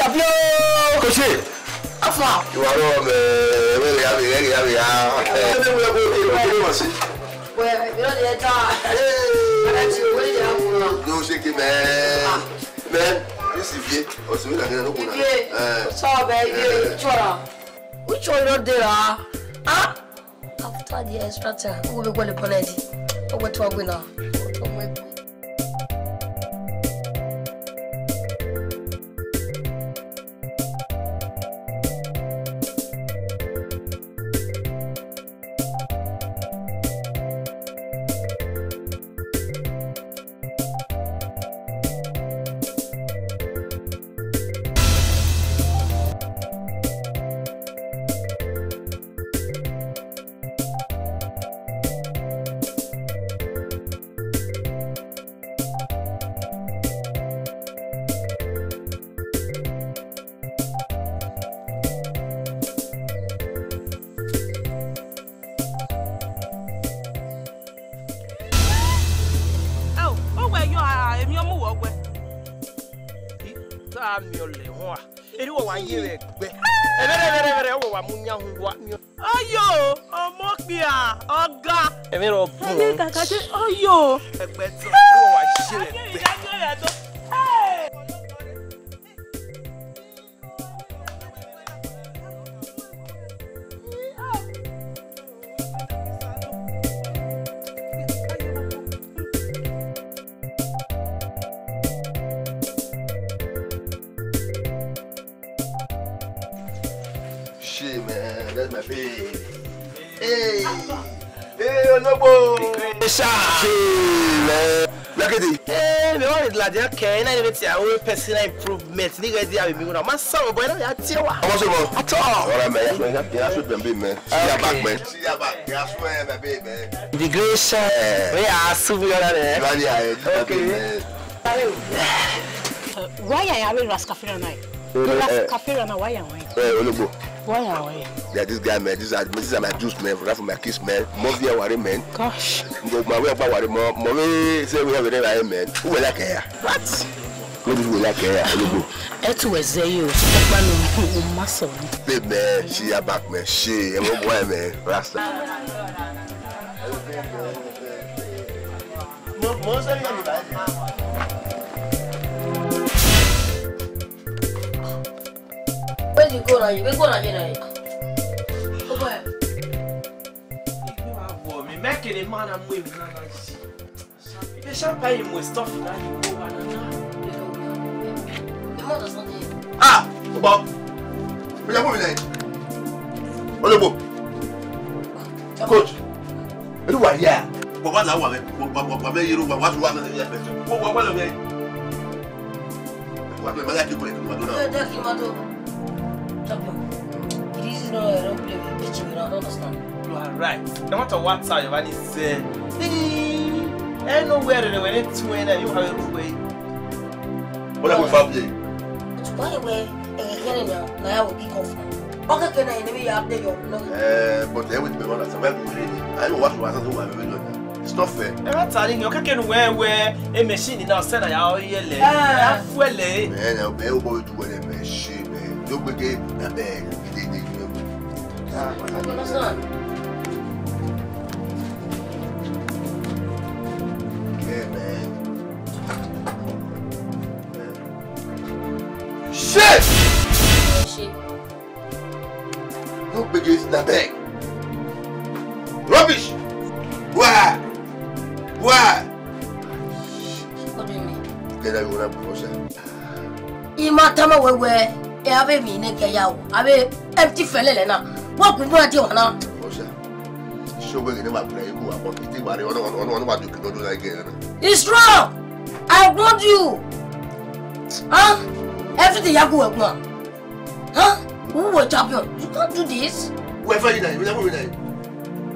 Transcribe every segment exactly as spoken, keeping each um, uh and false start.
Tafio! Koche! Afa! Ìwà rọ mẹ, ẹgbẹ́ rẹ̀ yà mí, ẹgbẹ́ rẹ̀ yà mí, ah. Ẹ ẹ bẹ́ẹ̀ wẹ̀ kó o kéré wá sí. Wẹ̀, mi ò lè ta. Ara ti wẹ̀ yà wọ̀. Yóò ṣe kí mẹ́. Mẹ́, ní sì fi, ọ̀sìn mi kà kí n lọ kó na. Iye, sọ bẹ́ẹ̀ iye, ìtura. Uche ọre ọ dee ra? Ah! After the extra time, we will go to Ponedi. We will talk with her. Ẹ o, ọ wẹ yọ, a, emwi ọ mu wọ wẹ. I, ta miẹn ọlẹ hua. Eri wọ wa ye vbe ẹgbẹ. Ẹvẹrẹ, ẹvẹrẹ, ẹvẹrẹ, ọ wẹ wa mu yan hu wa miẹn. Ọyo, ọmọ kpia, ọga. Ẹmwẹ rọ bun. Ẹmwẹ kaka je, ọyo. Ẹgbẹ tọ, eri wọ wa ye vbe ẹgbẹ. Ayé ìyá yóò yà tó. Hey! Shit, man, that's my baby. Hey, hey, Ologbo. Shit, man. Look at it. Eh, me want it like that. Can I need to personal improvement? Nigga, they have me. My son, boy, I tell you. How much more? At all. All right, man. That's what, that's what them be, man. See you back, man. See you back. That's what, my baby, man. The great shot. Yeah. We are assuming that, eh? Okay. Why are you Ras Kafirana? Ras Kafirana, why are you? Eh, Ologbo. Why are you? Yeah, this guy, man, these are, these are my juice, man, right from my kiss, man. Mo fi ware, man. Gosh. Mo ma we pa ware mo, mo we say we have it right, man. Who will like here? What? What do you like here, Ologbo? Ẹ tu ẹzẹ yìí o, ẹ pa no, mo ma sọ ni. Babe, man, she a back, man. She, ẹ wọ boy, man. Rasta. Mo, mo ń sẹ́yìn ẹ̀mí báyìí. Where you go now? You go now, you know. Go back. Ìgbé wa wọ̀ mí, mẹ́kẹ̀lẹ́ máa na mú èmi náà láì sí. Ẹ ṣáà bá yìí mú stuff náà yìí kó wa náà. You don't understand it. Ah! Ó bá. Ó yẹ kó mi lẹ̀. Ologbo. Coach. Eri wa ya. Wa wa la wa me. Wa wa wa me yero wa wa wa me. Wa wa wa me. Wa me ma ya ki ko e wa do na. Champion. This is not a role play with pitching, you don't understand. You are right. I want to watch how you want to say. Anywhere they were to when you have a way. What about five years? It's why we, eh, can you now? Now I will be confirmed. Okay, can I never have the job? No. Eh, but then with me, what I said, where we really? I don't want to answer who I really know. It's not fair. Ẹ ma ta ni, ọ kẹkẹ nu wẹ wẹ e machine na sẹ na ya ọ yẹ lẹ. Ah. Ya fuel ẹ. Man, I be able to do what I machine, man. Don't begin, I beg. You understand? Yeah, man. Shit! Shit. No biggest na beg. Rubbish! Why? Why? What do you mean? Get that one up, Russia. Ima tama wẹ wẹ, ẹ, avbe emwi ne kẹ ya o, avbe empty fẹlẹlẹ na. Wa gu mu a die wa na. Russia. Show wẹ ne ma play ku wa, but ite wa re, ọnọ, ọnọ, ọnọ, ọnọ wa do kidọdo na ige na. It's wrong. I warned you. Huh? Everything ya gu wẹ gu. Huh? Who were champion? You can't do this. Wẹ fa yi na, wẹ na, wẹ na.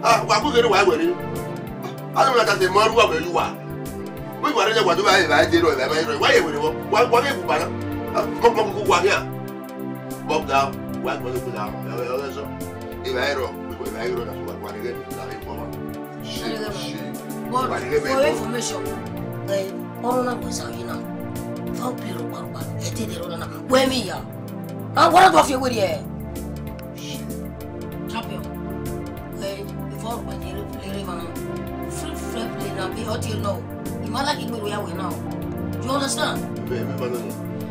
Ah, wa ku gere wa wẹ re. A do na ta te ma ru wa wẹ yu wa. Wẹ wa re wa do wa e ba je ro, e ba ro. Wa ye wẹ re wo. Wa, wa ke ku ba na. Ah, mo, mo ku wa ya. Bob down. Wa mo ku down. Ya, ya, ya, so. E ba ro, e ba ro na wa, wa re. Shit, shit. But for your information, eh, ọrọ na gbẹza yi na. Foul play rhọkpa rhọkpa, ẹ te de rọ nana. Wẹ mi ya. A wa na do fi weri ẹ. Champion. Wẹ, foul rhọkpa de re, re, re fana. Free, free play na be hot here now. I ma like it when we are well now. You understand?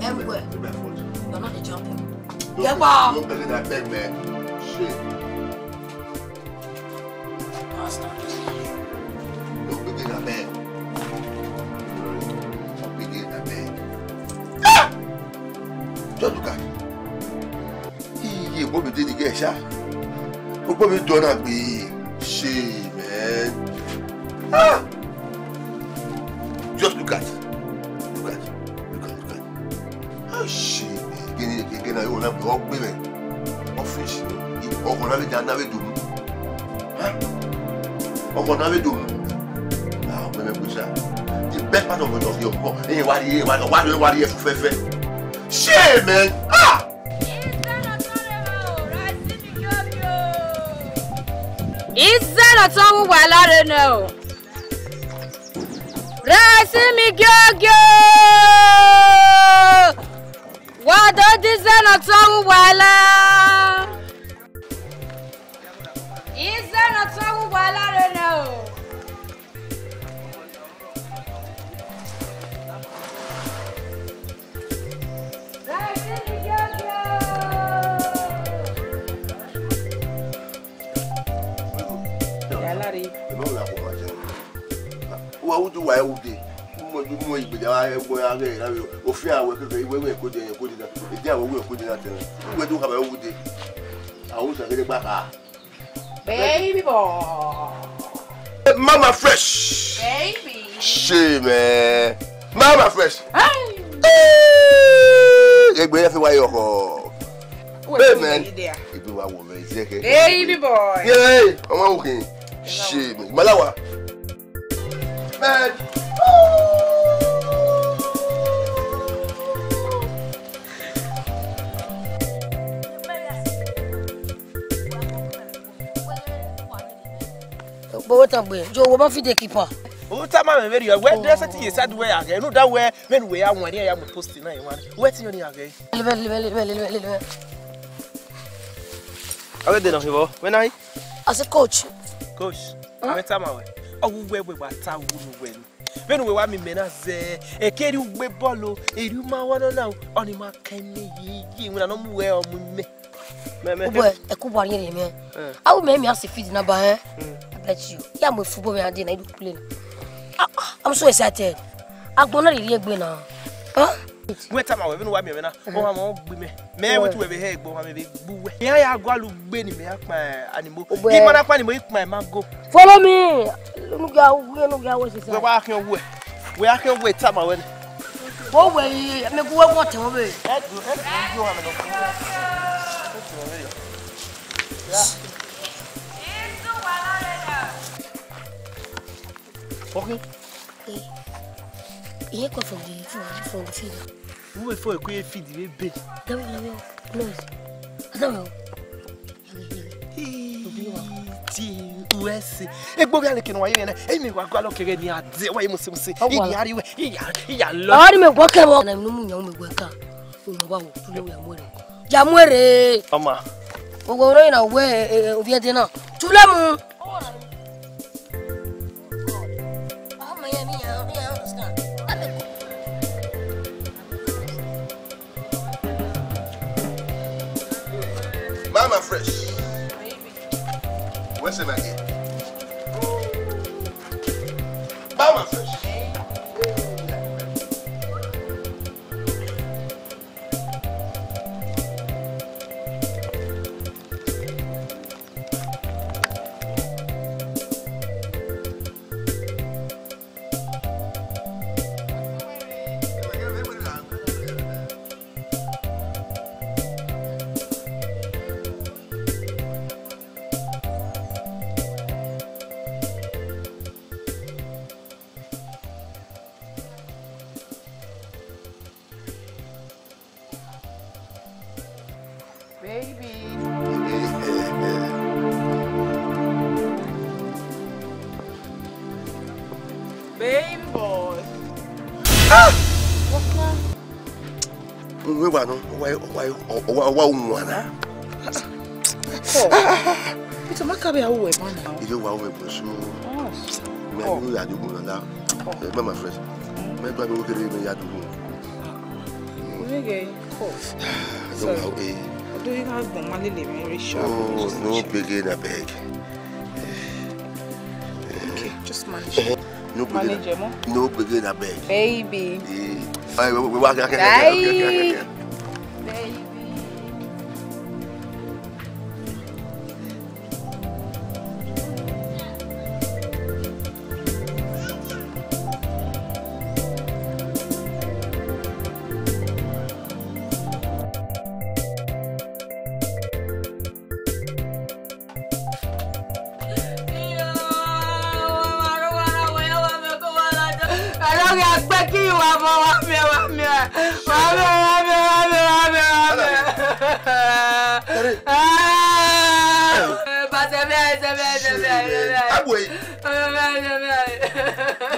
Everywhere. You are not the champion. Don't, don't play that bag, man. Shit. Bastard. No begin, abeg. No begin, abeg. Ah! Just look at. Iye, what we did again, sha? What we done, abi? Shame, man. Ah! Just look at. Look at. Look at, look at. Ashi, gini, gini, gini, yo na, ọ gbe mẹ. Ọ finish. Ọghọ na vbe da, na vbe do mu. Ha? Ọghọ na vbe do mu. Ah, ọ mẹ mẹ gbe sha. The best part of it, of your, eh, wa ri, wa, wa, wa ri fẹfẹ. Shame, man. Ah! Ize ne ọ tọn vbe uwa la rre nẹ o. Rẹsimi giogio, wa do de ize ne ọ tọn vbe uwa la. Ize ne ọ tọn vbe uwa la rre nẹ o. Rẹsimi giogio. Ya la rre. Wa wudu wa wude. Mo ju mo igbe ja wa mo ya ge ya. O fi awe ke ke iwe we ko de ko de na. E ja we we ko de na te. Iwe du ka ba wude. A u sa gele gba ka. Baby boy. Mama Fresh. Baby. Shame, eh. Mama Fresh. Hey. Hey. Egbe ya fi wa yo ko. Wait, babe, man. Ibi wa wo me zeke. Baby boy. Yeah, ọmọ wo kin. Shame. Malawa. Man. Bo wo tan gbe, jo wo ma fi de keeper. U tama mwẹ vberriọ, wẹ dress ti ye side wẹ ya ghẹ, unu da wẹ vbene uwẹ ya wan, ya mu post na ye wan. Wẹ ti yọn ni ya ghẹ. Lebe, lebe, lebe, lebe, lebe. Avbe de nọ hevọ, wẹ na yi? As a coach. Coach, huh? Wẹ tama wẹ. Ọ wu wẹ wẹ wa ta wu nu wẹ ni. Vbene uwẹ wa miẹn imẹ na zẹ, ẹ ke rhie ugbe bọọlu, erriọ u ma wa nọ na, ọnii ma ka imẹ ye, ye, iwinna ne ọ mu uwẹ ọ mu imẹ. Mẹ, mẹ, ugbẹ, ẹ ku wa rhiẹnrhiẹn mẹ. Eh. Awẹ mẹ, mẹ a si field na ba, eh? Mm. I bet you. Ya mu football mẹ a dee na, I do play na. Ah, ah, I'm so excited. Agbọn na rhie egbe na. Huh? Wẹ tama wẹ, vbene uwa miẹn mwẹ na, ọmwa mẹ ọ gbe mẹ. Mẹ wẹ tu wẹ vbe hẹ egbe, ọmwa mẹ vbe gbe uwẹ. Iran ya gualọ ugbe ni mẹ ya kpa animo. Ugbẹ. I ma na kpa animo, I kpa ma go. Follow me. Unu gia, unu gia wẹ sisa. Wẹ wa khian wẹ. Wẹ a khian wẹ tama wẹ nẹ. Wo wẹ, mẹ gu wẹ gu ọtẹn wẹ. Ẹ dun, ẹ dun, ẹ dun, ẹ dun, ẹ dun. Okay. Eh, he come from the, from, from the field. Who will for a quick feed the baby? Come here, come here. Close. Come here. Ti U S A. Egbe ovbi aleke ne wa ye mwẹ na. Ẹ i mẹ wa gualọ kẹghẹ ne a dẹ wa ye muse muse. Ọ wa. I ya rri wẹ, I ya, I ya lọ. Ọ ni mẹ wọ kẹ wọ. Na nu mu yan mẹ wẹ ka. Unu wa wo, tule wẹ ya mu ẹre. Ya mu ẹre. Ọma. Owẹ oro na wẹ, eh, eh, ovbi ẹdẹ na. Tule mu. Mama Fresh. Where's my game? Mama Fresh. Baby. Baby boy. Ah! What's wrong? Uwẹ wa nọ, ọ wa, ọ wa, ọ wa, ọ wa wan na. Paul, ito ma ka vbe a ru wẹ ban na. Ito wa ru wẹ bro, so. Oh. Mẹ, oh, ni ya do gun na. Oh. Eh, my, my friend. Mm. Mẹ gba mi wo kere mẹ ya do gun. Wẹ ghe, Paul. Sorry. Ito wa, eh. Odo yi gha gbọn ma lele mẹ re sha. Oh, no begin, abeg. Okay, just manage. Eh. No begin. Manager mo. No begin, abeg. Baby. Eh, I, we, we, we, Bye. Baby. Agbo yìí. No,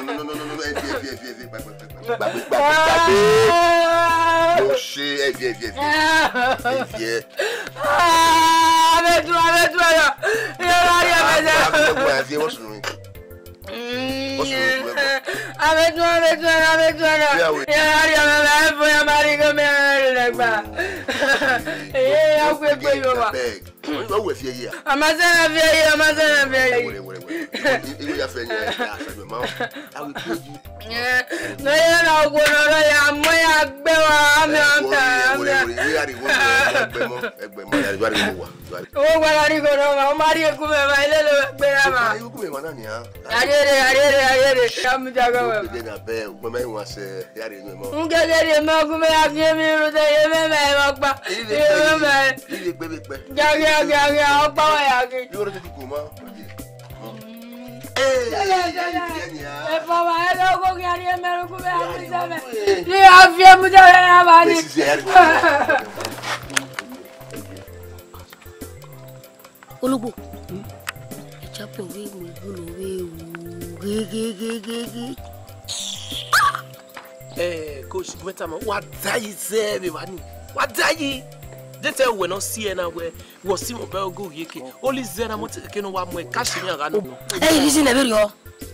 no, no, no, no, no, ẹ fi, ẹ fi, ẹ fi, ẹ fi, gbàgbé, gbàgbé, gbàgbé, gbàgbé. Mo ṣe, ẹ fi, ẹ fi, ẹ fi. Ẹ fi ẹ. Ah, abẹ dun, abẹ dun ẹrọ. Iye ọlá rí ẹbẹ sẹ. Abẹ dun, abẹ dun, abẹ dun, abẹ dun ẹrọ. Iye ọlá rí ẹbẹ sẹ, ẹ fún ya máa rí gómìnà rẹ lẹgbàá. Ẹ yẹ ya gbé gbé yóò wà. Wẹ fi ẹre ya. Ọmọ sẹ na fi ẹre ya, ọmọ sẹ na fi ẹre ya. Wẹrẹ, wẹrẹ, wẹrẹ. Iwe ya fẹ ni, ẹ, ẹ, aṣọ ma. I will pay you. Ẹ, no, yẹ na wo no, no, ya mọ ya gbẹ wa, ami ọta, ami. Wẹrẹ, wẹrẹ, wẹrẹ, wẹrẹ, wẹrẹ, ẹgbẹmọ, ẹgbẹmọ, ya, ya, ya, wa. Owó gbara rí gọdọ ma, ọ ma rí ekun mẹ ma, ilé ló gbé ra ma. Ikú mi wà náà nìyà. Ayére, ayére, ayére, ya mú jago wẹ. Gbẹdẹ na bẹ, ọgbọn mẹ wọn sẹ, ya rí inú ẹ mọ. N gẹgẹ rí mọ, ọgún mẹ ya kí mi rú tẹ, yé mẹ mẹ ẹ mọ pa. Yé mẹ mẹ. Ilé gbé mi pẹ. Gàgà, gàgà, ọgbà wà yà kí. Yóò rẹ tó kù mọ. Ee, jẹlẹ, jẹlẹ. Ẹ fọ wa, ẹ lọ kó kí a rí ẹ mẹrun kú bẹ, a fi sẹ mẹ. Ní a fi ẹ mú jẹ ẹ yà bá ní. Ologbo, ẹ champion vbe mu igho ne ọ vbe ru ghegheghegheghe. Eh, coach, gu mwẹ tama, wa da yi zẹ vbe evba ni. Wa da yi. De te wẹ ne ọ si ẹre na wẹ, wẹ ọ si mwẹ obọ ẹre ogo rhie ke. Oli zẹ na mọ te ke ne wa mu ẹre, ka shi ni a gha nọ. Ẹ, reason ẹ vberriọ.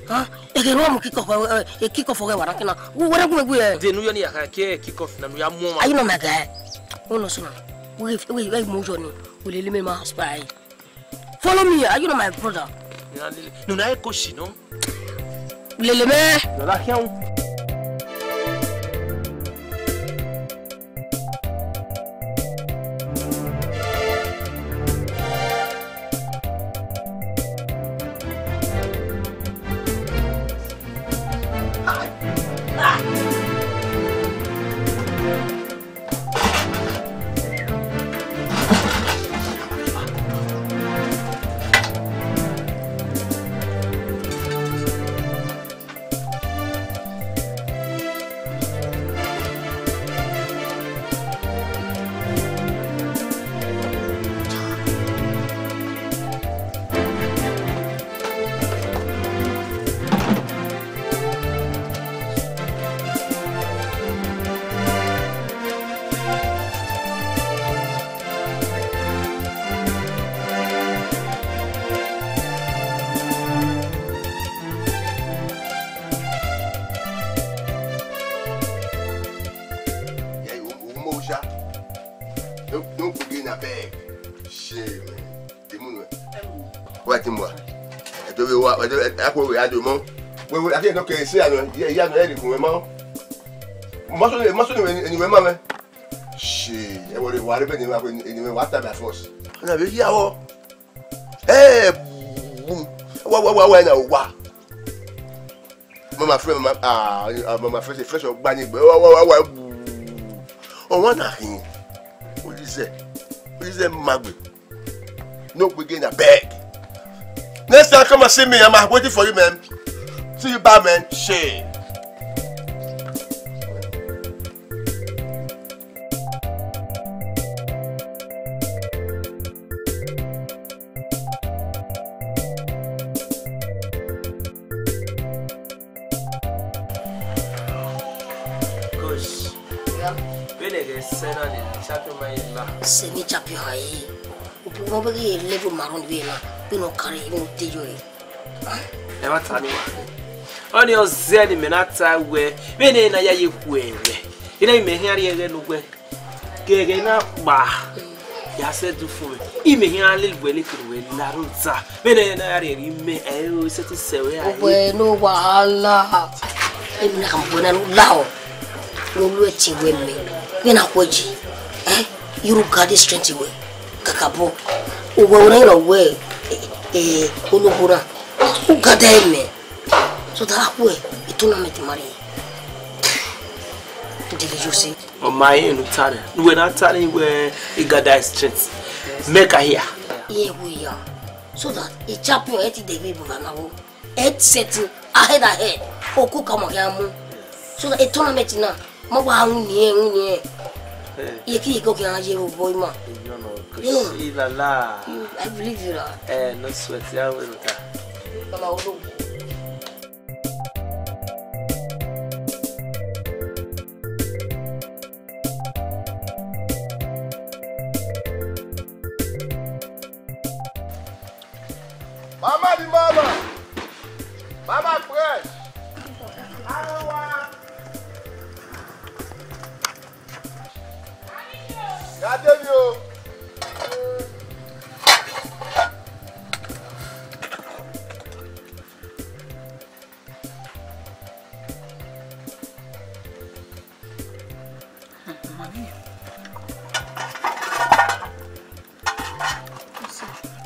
Hàn, ẹghẹ ne ọ mu kick off, ẹ, ẹ, kick off ọghe wa na kina. Wẹ, wẹ rẹ gu mwẹ gui ẹ. De ne u yọ ni ya kha ke kick off na ne u ya mu ọmwa. Are you not my guy? Wẹ nọ sẹ na. Wẹ, wẹ, wẹ mu yọ ni. Wẹ lele mẹ ma spy. Follow me, are you not my brother? Nuna eko shi nọ. Lele mẹ. Nuna khian. Yeah, you, you, Mosha. Don't, don't begin, I beg. Shame, man. Wa ti mu wa. Ẹdọ vbe wa, ẹdọ, ẹ, akhuẹ vbe a do mọ. Wẹ, wẹ, a ke nọ ke se anọ, ye, ye anọ, ẹ rhie gun mẹ ma. Mọ so, mọ so ni, ni wẹ ma mẹ. Shit, ẹ wọrẹ wa rẹ bẹ ni wa, ni wẹ wa ta by force. Na vbe ya wọ. Ẹ, bum. Wa, wa, wa, wa, na wa. Mama fresh, mama, ah, ah, mama fresh, fresh ọgba ni gbe. Wa, wa, wa, wa. Ọmwa na hin. Oyize. Oyize magbe. No gbege na beg. Next time come and see me, I'm waiting for you, man. See you back, man. Shame. Coach, Vbene ẹghẹ sẹ na ne champion ma ye la. Sẹ ne champion ha ye. Ugbugbo vbe ghi level ma rhunmwuda vbe na, vbene ọ kare, vbene ọ te yọ ẹre. Ẹmwata ne uwa khin. Ọnii ọ zẹ ne imẹ na ta wẹ, vbene na ya ye khuẹ wẹ, I na imẹ khian rhie ẹghẹ ne uwẹ. Gẹghẹ na kpa, ya sẹ du fo mwẹ. Imẹ khian lele wẹ ne kere wẹ la rhunmwuda. Vbene na ya rhie ẹre imẹ, ẹ o sẹtin sẹ wẹ a. Uwẹ ne wahala. Emwi na khama uwẹ na ne u lahọ. Ne u lu ẹtin wẹ mẹ. Vbene a khuẹ yi. Eh? You gather strength wẹ. Kakabọ. Uwẹ wẹ na yọrọ wẹ, eh, eh, ologbo na. U gather mẹ. So that a khuẹ, e tournament ma rre. Dede yo se. Ọ ma rẹn ne u ta nẹ, ne uwẹ na ta nẹ wẹ I gather strength. Make I hear. Iye wu ya. So that e champion ẹ ti de vbe bu na wo. Ẹ ti settle ahead ahead. Oku ka ma khian mu. So that e tournament na, ma wa win ẹ, win ẹ. Eh. Iye ki iye ko khian ye vbe obọ ima. No, no, kò sí lala. Mm, I believe you, la. Eh, no sweat, ya wẹ ta. Mama, hold on. Mama the mama. Mama fresh. Gha de emwi o.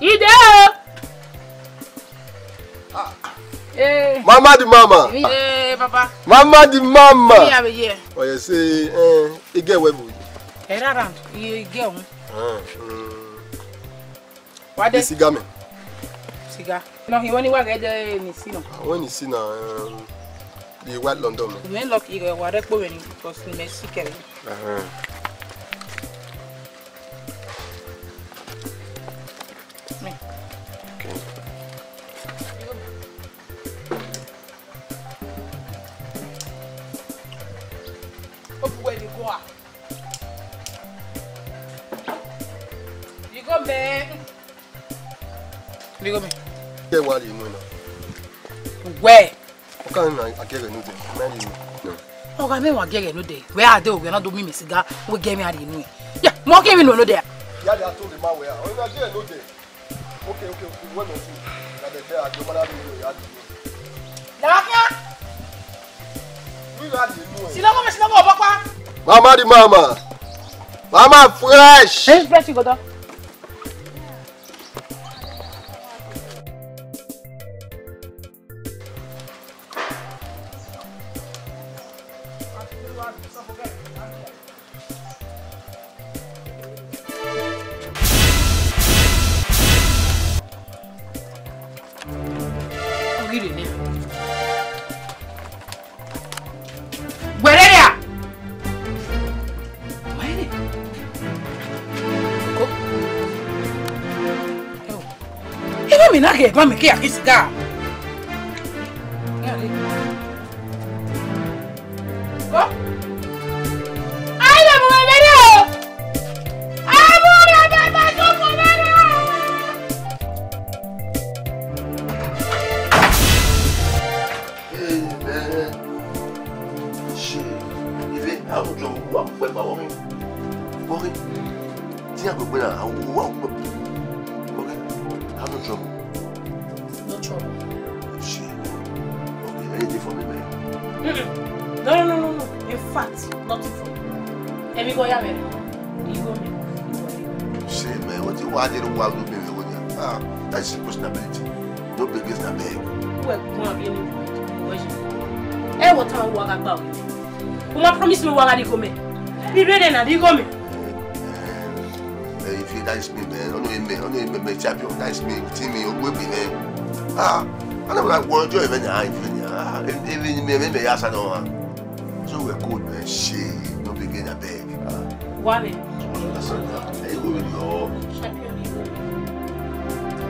Ide o. Ah. Eh. Mama the mama. Eh, papa. Mama the mama. Yeah, yeah. Oh, you say, eh, you get where we? Head around. You get one. Ah, mm. What the siga me? Siga. No, he only work at the Nisino. When you see now, um, the white London. Me luck you were at the because me sick. Uh-huh. Me. Okay. Hope where you go. You go, man. You go, man. Ke wa rhie inu na. Where? Ọ ka na a gie ẹghẹ ne odẹ, mẹ rhie inu. Ọ gha mẹ wa gie ẹghẹ ne odẹ. Wẹ a de o, wẹ na do mi mẹ siga, wẹ gie mẹ a rhie inu. Ya, mọ gie mẹ inu ne odẹ. Ya de a to le ma wẹ a. Ọ na gie ẹghẹ ne odẹ. Okay, okay, okay. Wẹ mẹ tu. Ya de bẹ a gie ma na rhie inu ya de. La kia. Wẹ ra rhie inu. Silọmọ mẹ, silọmọ ọbọ pa. Mama the mama. Mama fresh. Hey, fresh you go down. Wẹrẹ ya. Ko. Ẹ o. Ẹ ba mi na ghe, ẹ ba mi ke ya ki siga. Ko. Ai, le mu ẹmwẹ rẹ o. Ai, mu ẹmwẹ rẹ o. Amen. Shit. Ive, I don't know what I'm worried. Worry. Ti a gbegbe na, I will work. Okay. I have no trouble. No trouble. Shit. Okay, anything for me, man. Mm-mm. No, no, no, no, no. In fact, nothing for me. Emi go ya, man. You go, man. Shit, man. What you want to do? What do you mean? Ah, that's just personality. No big is not big. Well, go and be any. Ẹ wo tan wa gha gba o. Uma promise me wa gha rhie igho mẹ. Bi rere na rhie igho mẹ. Eh, if you nice me, man, only me, only me, me champion, nice me, team me, you will be, man. Ah, I never like one joy, man, I feel, ah, even me, me, me, yes, I know, ah. So we're good, man, shit, no begin a beg. Ah. Wale. That's not that. Hey, who will you? Champion, you go.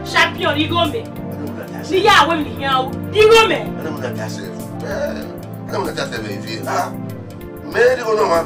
Champion, you go, me. I don't want that. Ni ya we mi ya o. You go, me. I don't want that. Eh, I don't want that, man, if you, ah. Me, you go, no, man.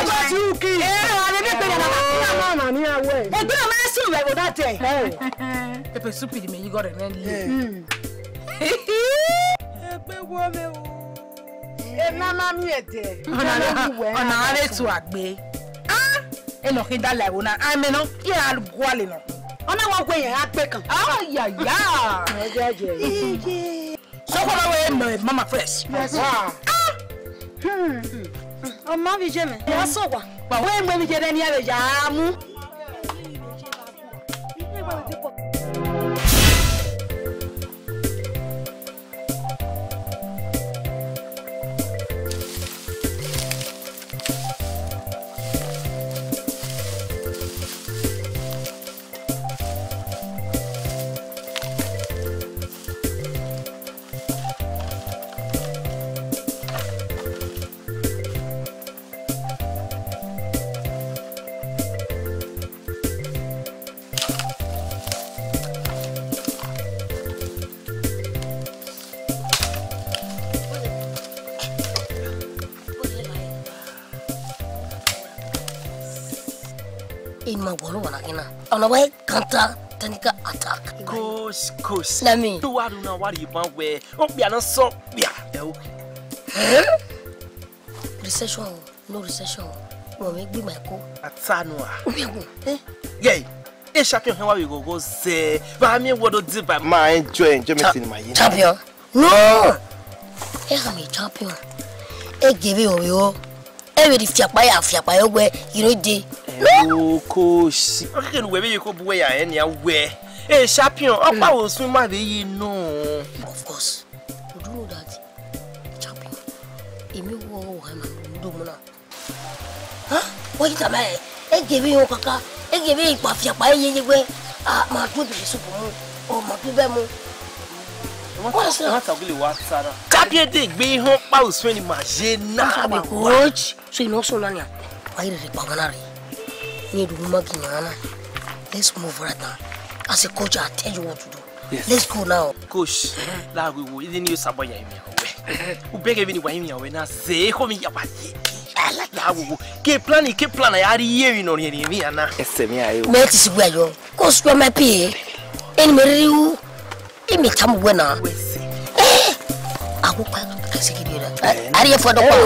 Ẹ, wa ti uki. Ẹ, wa le be pe na na. Na na ni awe. Egbe na ma su we go that day. Ẹ. Pepper soup di me yi gọ rẹ nẹ le. Egbe wo me o. Ena ma miẹn ẹdẹ. Ọna, ọna a re tu agbe. Ah! Enọ khin da la ẹvbo na, a mẹ nọ, I ra gualọ enọ. Ọna wa wẹ yẹn a gbe kan. Ah, ya, ya. Ẹ jẹ jẹ. Iye. Sọkọ ma wẹ mẹ mama fresh. Yes. Ah! Hmm. Ọmọ vbe iye mẹ, ya sọ wa. Wa wẹ mẹ vbe iye rẹ ni a vbe ya mu. Eni ma gualọ owa na khin na. Ọna wẹ counter technical attack. Coach, coach. Na me. To wa ru na wa rhie ban wẹ. Okpia na sọ okpia. Ẹ o. Recession o, no recession o. Wẹ mẹ gbe ma ko. Atanu a. Ubi ẹgu. Eh? Yeah. E champion hẹn wa vbe ghọghọ zẹ. Ba miẹn wẹ do deba. Ma enjoy enjoyment ni ma ye. Champion? No! Ẹ gha miẹn champion. E gevbe ọvbehe. E vbe rhie fiakpa ya fiakpa yọ wẹ, you know, dey. No! Oko si. Ọ kẹkẹ ne uwẹ vbe ye ko bu wẹ ya ẹn nia wẹ. E champion, ọkpa wo sun ma vbe ye nọ. Of course. You do know that champion. Emi wo wo ha ma do mo na. Huh? Wọ́n yí tàbá ẹ̀, ẹ gèmí yín kaka, ẹ gèmí yín pàfihàn pa ẹyẹ yẹgbẹ́, a máa dún bìrì sùpù mu, ọ máa dún bẹ́ẹ̀ mu. Wọ́n sọ. Wọ́n tàbí lè wá sára. Kábíyèdè gbé hàn pa òsùn ẹni màá yé náà. Wọ́n sọ pé coach, so iná sùn náà ni à. Wáyé rẹ̀ pa wọn náà rè. Ní ìdúró má kì í yàn án náà. Let's move right now. As a coach, I tell you what to do. Yes. Let's go now. Coach, la wewe, ini ni yo sabo ya imi awe. Ubege vini wa imi awe na ze ko mi ya wa ye. La wewe. Ke plan, ke plan ya ri ye mi no ri ri mi ana. Ese mi ayo. Me ti si gbe yo. Coach, you my P A. Eni me ri u. Imi tamu we na. We se. Eh. Agu pa ka se ki bi ra. Ari e fo do pa.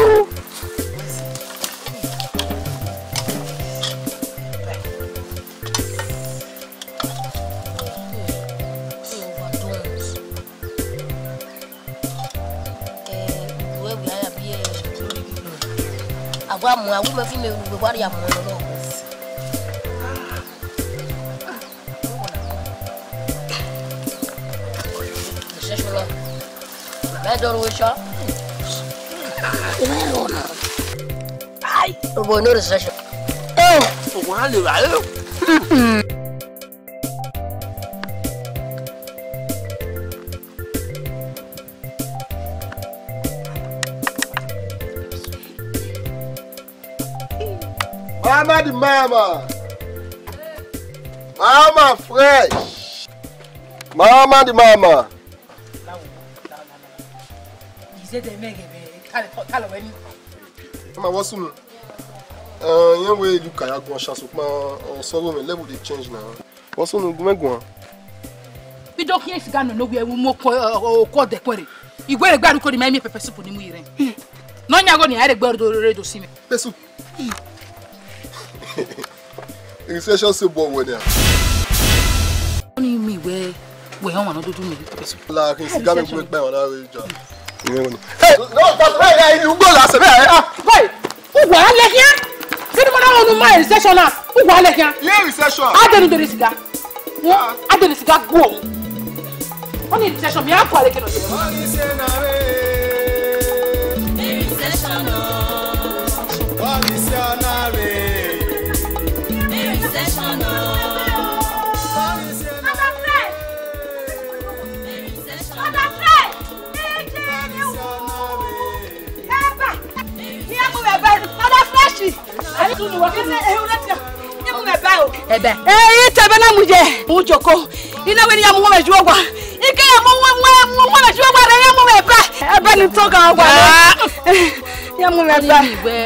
Àwa mọ̀, àwọn ọmọ fi mi wá rí àmọ́ ọ̀nà náà. Bẹ́ẹ̀ dọ́rọ̀ wé ṣọ́. Ai, obo no recession. Eh, obo na le ra, eh. Mama the mama. Mama fresh. Mama the mama. Izẹdẹ mẹ ghe vbe, talọ, talọ wẹ ni. Mama, vbọ sunu? Eh, irẹn wẹ Luka ya guan sha, sokpan ọ sẹ ọghe mwẹ, level dey change now. Vbọ sunu, gu mwẹ guan. I do khian siga nọ ne ovbi ẹvbo mu okọ, okọ dẹkuẹre. I wẹ rhe gbe aro ukori ma miẹn pepper soup ne I mu ye rẹn. Ne ọ yan igho nia, a rhe gbe ẹre do, re do si mwẹ. Pepper soup. Recession soup bọ wẹ nia. Ọni mi wẹ, wẹ ọmwa ne ọ dudu miẹn pepper soup. La khin siga mẹ gu mwẹ kpa emwa na vbe ja. Hey, no, that's right, yeah, you go last, yeah, ah. Boy, uwa lẹ khian. Sẹ ne ma na unu ma recession na. Uwa lẹ khian. Iye recession. A dẹnu dẹrẹ siga. A dẹnu siga guo. Ọni recession, mi a kua leke nọ. Recession o. Recession o. Recession o. Father Fred! Father Fred! Eba! Iye mu mwẹ ba, Father Fred! Ẹbẹ. Ẹ, I te ẹbẹ na mu ye, mu joko. I na wẹ ne I ya mu mwẹ ju owa. I ke ya mu mwẹ, mu mwẹ ju owa rẹ, ya mu mwẹ ba. Ẹbẹ ne I tọ gha owa. Ya mu mwẹ ba. Ọni iwẹ,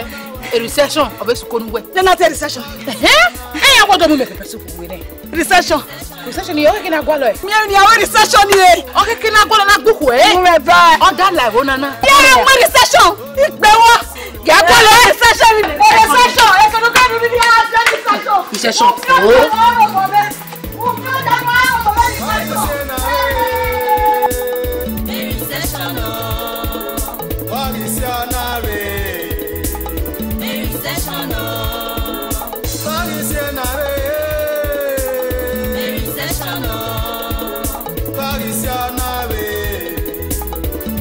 recession, ọ vbe sukọ nu wẹ. Ya na te recession. Ẹhẹn, ẹ ya wọ do mu mẹ pepper soup wẹ nẹ. Recession. Recession ni, ọ keke na gualọ ẹ. Mi ẹ ni a wẹ recession ni e. Ọ keke na gualọ na gbukhue ẹ. Mu mwẹ ba. Ọ da la ẹvbo nana. Ya wẹ recession. Ikpe wọ. Ya gualọ ẹ. Recession ni. Recession. Ẹ kẹnu kẹnu ni a jẹ recession. Recession.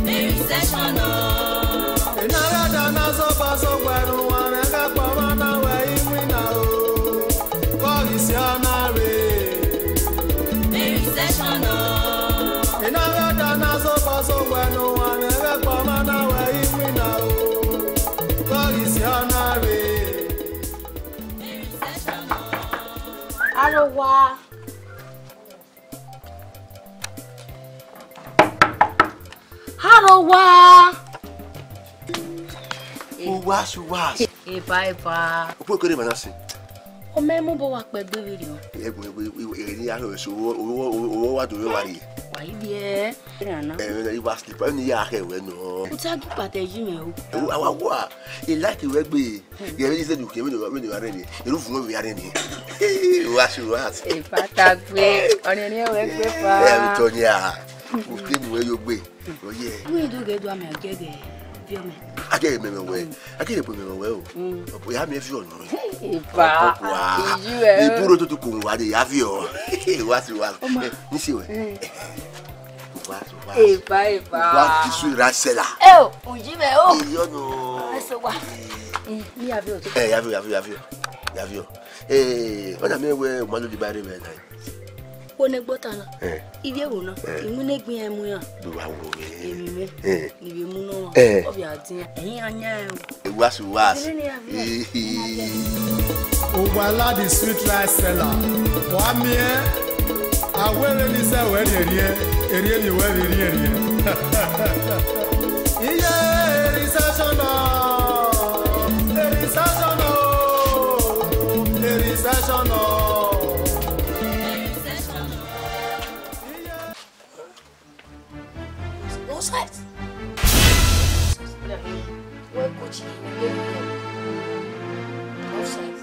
Recession o. Enagha da na zọba zọgba ẹre uwa mwẹ gha kpa ọmwa na wẹ i winna o. Vbe ọ ghi si ọna rre? Recession o. Enagha da na zọba zọgba ẹre uwa mwẹ gha kpa ọmwa na wẹ i winna o. Vbe ọ ghi si ọna rre? Recession o. Arowa. Arowa. Uwa, uwa. Eva, eva. Okpokere ma na sin. Ọ mẹ mu obọ wa kpẹ gbe vberriọ. Ẹgbẹ, ẹgbẹ, ẹgbẹ, ẹgbẹ ni a rhọ ẹse, owọ, owọ, owọ wa do rẹ wa rrie. Wa yi biẹ. Ẹ, ẹ, I wa sleep, ẹ ni ya khẹ wẹ nọ. U ta gi kpata yi mwẹ o. Ẹ, awa wa, I like wẹ gbe. Ghe vbe ize ne u khian, vbene u, vbene u gha rre ni, erhuvwu nọ vbe a rre ni. Wa si wa. Eva ta gbe, ọnrẹn ne wẹ gbe fa. Ẹ, vbe tọ nia, u te mu wẹ yo gbe. Oye. Wẹ do ghe do amẹ gẹgẹ viọ mẹ. A gẹgẹ mẹ mẹ wẹ, a gẹgẹ mẹ mẹ wẹ o. Mm. Ọ ya mẹ viọ nọ. Eva. Ọkọ wa. Iju ẹ. Iburo tutu kun wa de ya viọ. Wa si wa. Ọma. Ẹ, ni si wẹ. Mm. Wa, wa. Eva, eva. Wa ti su ra sẹla. Ẹ o, uyi mẹ o. Iyo no. Ẹ so wa. Ẹ, ni ya viọ to. Ẹ, ya viọ, ya viọ, ya viọ. Ya viọ. Ẹ, ọna mẹ wẹ, u ma do di ba rre mẹ na. Wo ne gbota na. Ẹ. Ivie wo na. Ẹ. Imu ne gbin emu ya. Bi wa wo mẹ. Emi mẹ. Ẹ. Ni vbe mu nọ. Ẹ. Ọ bia dia. Ẹyin anya ẹ o. Ẹ, wa su wa. Ẹ, ẹ. Uwa la the sweet rice seller. Wa miẹn. Awere ni sẹ wẹ rhiẹnrhiẹn, erriẹ ni wẹ vbe rhiẹnrhiẹn. Iye, recession o, recession o, recession o. One side. Wẹ coach. One side.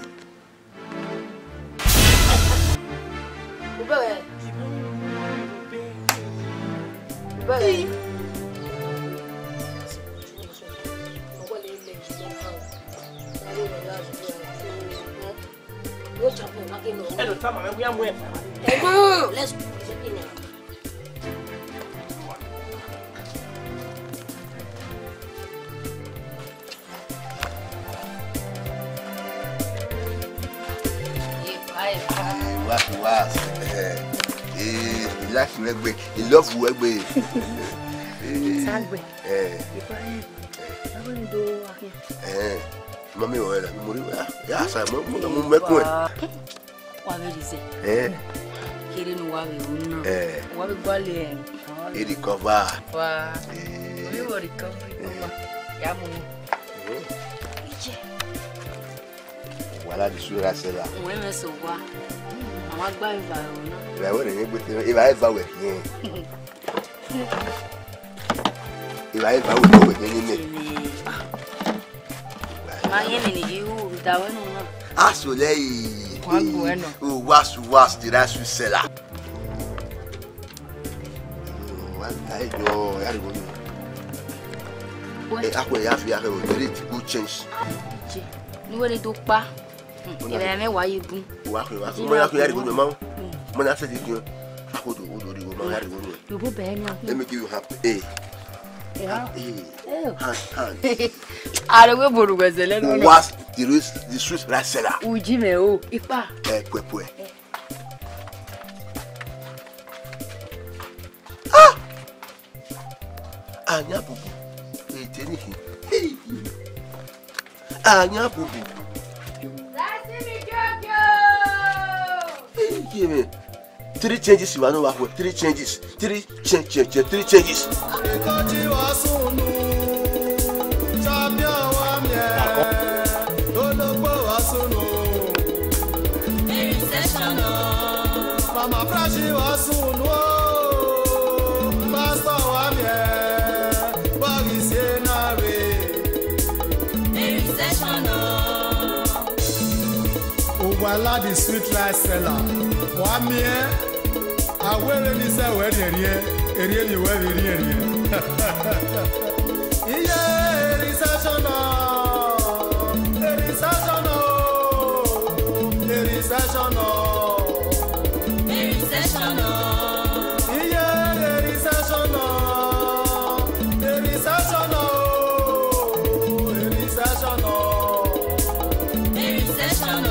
Ubẹghe. Ubẹghe. Ẹdọ tama mẹ wia mu ẹ. Ẹ ma, let's go. Eva, eva. Eva, eva. Eh, eh, I like wẹ gbe, I love wẹ gbe. Eh, Sagbe. Eh. Ibrahim. Ẹvbo ni do wa khian. Ẹn, ma miẹn ruẹ la, mu rre, ya, ya sa, mu, mu, mu mẹ kuẹn. Wa vbe rhizẹ. Ẹn. Kere ne uwa vbe ru na. Ẹn. Uwa vbe gualọ ẹn. E recover. Wa. Ẹn. Orí wọ recovery, ẹn, wa. Ya mu. Ẹn. Ije. Wala di su ra sẹ la. Wẹ mẹ so wa. Mama gba eva ro na. Eva wẹ rẹ gbe te, eva eva wẹ khian. Eva eva wẹ wẹ khian ni mẹ. Ma yẹn mẹ ni yi hu da wẹ nu na. Aso lẹ yi. Wa gbe wẹ nọ. O wa su wa su di ra su sẹ la. Wa ta ẹjọ, ya rhie igho nuẹn. Wẹ. Eh, akhue ya fi akhẹ vbe, very good change. Je, ne uwẹ rre do kpa. Hmm, ẹmwẹ mẹ wa ye bun. Wa khin, wa khin. Mo na khin, ya rhie igho nuẹn ma. Hmm. Mo na sẹ ti khin. Akhue do, do rhie igho ma, ya rhie igho nuẹn. Yo bo bẹ ni akhin. Let me give you hand. Eh. Yeah. Hand, eh. Eh. Hand, hand. Are we boru wẹzẹ lẹ nọ. Who was the sweet, the sweet rice seller? Uji mẹ o, ipa. Eh, pue, pue. Eh. Ah! Anya bubu, eteni khin. Hey! Anya bubu. That's me, Jojo. Hey, yeah, man. Three changes you are not worth. Three changes. Three change, change, change, three changes. Ekoji wa sunu, champion wa miẹn, ologbo wa sunu. Mama Fresh wa sunu o, pastor wa miẹn, bọghi sie na rre. Uwa la the sweet rice seller, wa miẹn. Awẹ vbene I sẹ wẹ rhiẹnrhiẹn, erriọ emwi wẹ vbe rhiẹnrhiẹn. Iye recession o, recession o, recession o. Iye recession o, recession o, recession o.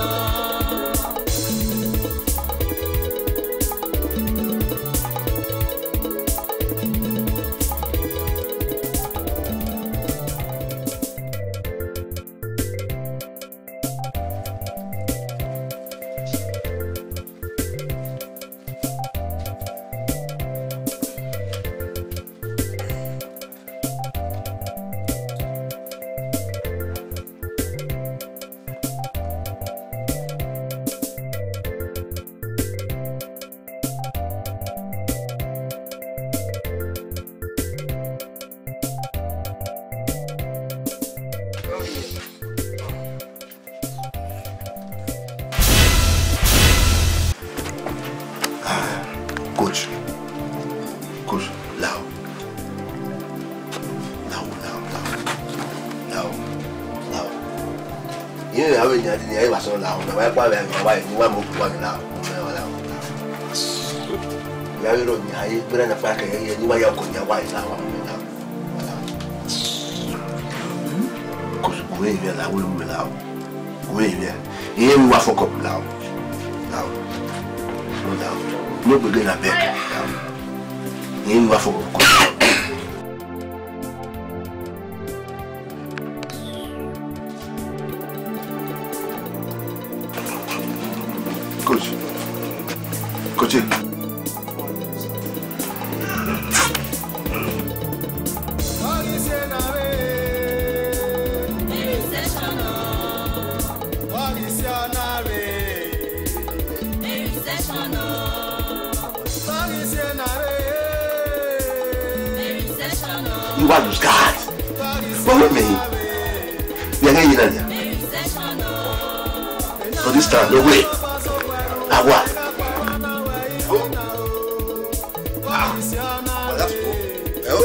Ah, coach. Coach, lao. Lao, lao, lao. Lao, lao. Iye avbe yan di ni, ẹ wa sẹ lao. Na wa kpa vbe, wa, wa mu kpa lao. Lao, lao. Ya vbe rọ yan, aye, gbẹrẹ na fa kẹ, ye, ni wa ya ko yan wa lao, wa mu lao. Because we here, like, we will now. We here. Here we were fuck up now. Now. No doubt. No begin a beg. Now. Here we were fuck up. Coach. Coach. You want to start? What do you mean? We are not here. For this time, no way. Awa. Ah, but that's cool. Eh, oh.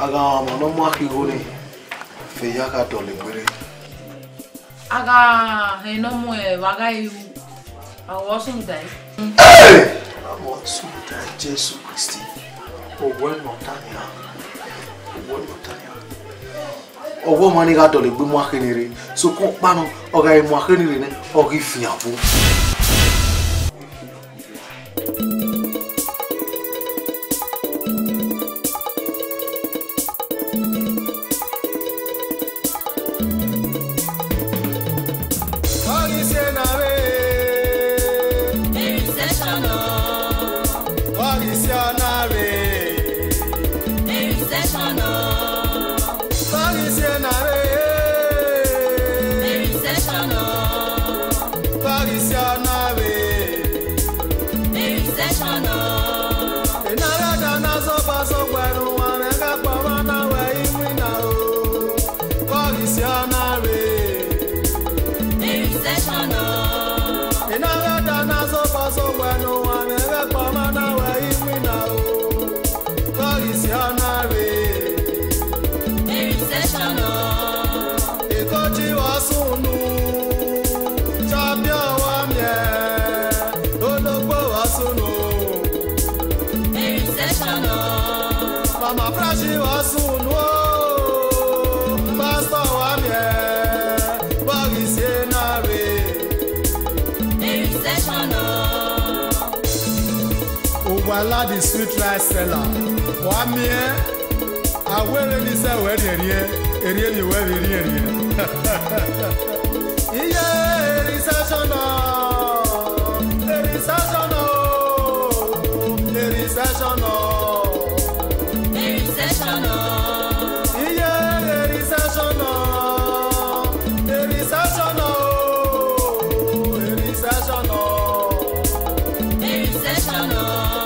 A gha ọmọ ne ọ mu akhi igho nii, fe ya gha dọlegbe rre. A gha hẹ ne ọ mu ẹre vbe a gha ru, a wọ sunu dae. Hey! A wọ sunu dae Jesu Kristi. Owẹ ne ọ ta nian. Owẹ ne ọ ta nian. Ọwọ ọmwa ni gha dọlegbe mu akhi nii rre. Sokpan ọkpa nọ, ọ gha mu akhi nii rre nẹ, ọ ghi fian vbo. Ọghe isi na rre. Eri session o. Ọghe isi na rre. Eri session o. Ọghe isi na rre. Eri session o. Ọghe isi na rre. Eri session o. Ena gha da na zọba zọgbe ne uwa mwẹ gha kpọmọ na wẹ i winner o. Ọghe isi na rre. Eri session o. Ena gha da na zọba zọgbe ne uwa mwẹ gha kpọmọ na wẹ i winner o. Ọghe isi na rre. Eri session o. Eko ji vbe sunu, champion wa miẹn, ologbo vbe sunu. Eri session o. Mama Fresh vbe sunu o, pastor wa miẹn, ọghe isi na rre. Eri session o. Uwa la the sweet rice seller, wa miẹn. A wẹ vbene I zẹ ruẹ rhiẹnrhiẹn, erriọ emwi ruẹ vbe rhiẹnrhiẹn. Iye, eri session o, eri session o, eri session o. Eri session o. Iye, eri session o, eri session o, eri session o. Eri session o.